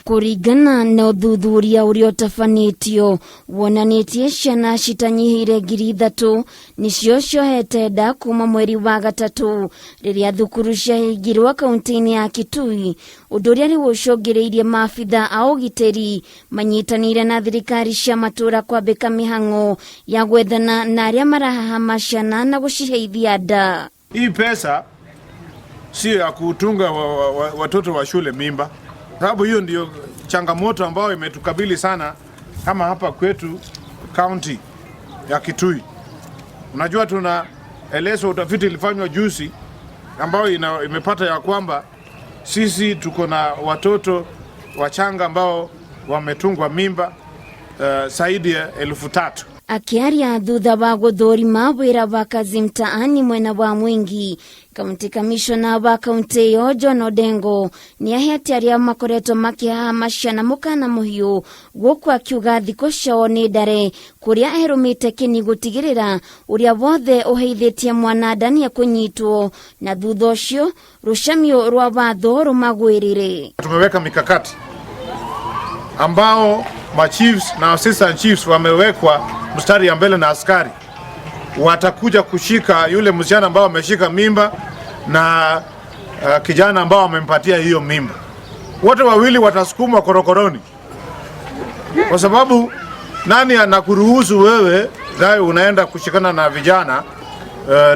Kũringana na ũthuthuria ũrĩa ũtabanĩtio wonanĩtie ciana citanyihĩire 3,000 nĩcio ciohete nda kuma mweri wa gatatũ rĩrĩa thukuru ciahingirwo kaunti-inĩ ya Kitui, ũndũ ũrĩa rĩu ũcũngĩrĩirie maabitha a ũgitĩri manyitanĩire na thirikari cia matũũra kwambĩka mĩhang'o ya gwethana na arĩa marahahama ciana na gũciheithia nda. Hii pesa sio ya kutunga watoto wa shule mimba, sababu hiyo ndio changamoto ambayo imetukabili sana kama hapa kwetu kaunti ya Kitui. Unajua, tunaelezwa utafiti ilifanywa juzi ambayo imepata ya kwamba sisi tuko na watoto wachanga ambao wametungwa mimba zaidi ya 3,000. Akiaria thutha wa gũthũrima wĩra wa Kazi Mtaani mwena wa Mwingi, kaunti kamishona wa kaunti ĩyo John Odengo nĩ ahete arĩa makoretwo makĩhahama ciana mũkana mũhiũ, gũkũ akiuga thikũ ciao nĩ ndare, kũrĩa erũmĩte kĩni gũtigĩrĩra ũrĩa wothe ũheithĩtie mwana nda nĩ ekũnyitwo na thutha ũcio rũcamio rwa watho rũmagwĩrĩre. Tumeweka mikakati ambao machiefs na assistant chiefs wamewekwa mstari ya mbele na askari watakuja kushika yule msichana ambao ameshika mimba na kijana ambao amempatia hiyo mimba. Wote wawili watasukumwa korokoroni, kwa sababu nani anakuruhusu wewe nawe unaenda kushikana na vijana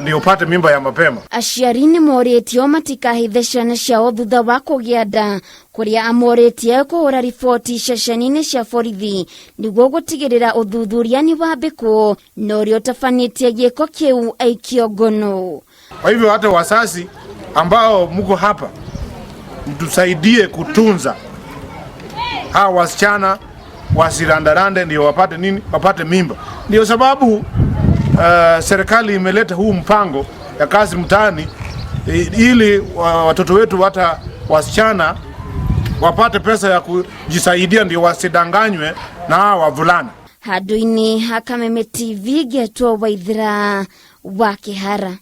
ndio upate mimba ya mapema? Aciari nĩ morĩtio matikahithe ciana ciao thutha wa kũgĩa nda, kũrĩa amorĩtie kũhũra riboti ceceni-inĩ cia borithi nĩguo gũtigĩrĩra ũthuthuria nĩ wambĩkwo na ũrĩa ũtabanĩtie gĩko kĩu aikio ngono. Kwa hivyo hata wazazi ambao mko hapa mtusaidie kutunza hawa wasichana wasirandarande, ndio wapate nini? Wapate mimba. Ndio sababu serikali imeleta huu mpango ya Kazi Mtaani ili watoto wetu hata wasichana wapate pesa ya kujisaidia, ndio wasidanganywe na hawa wavulana. Handũ-inĩ ha Kameme TV, ngetwo Waithira wa Kĩhara.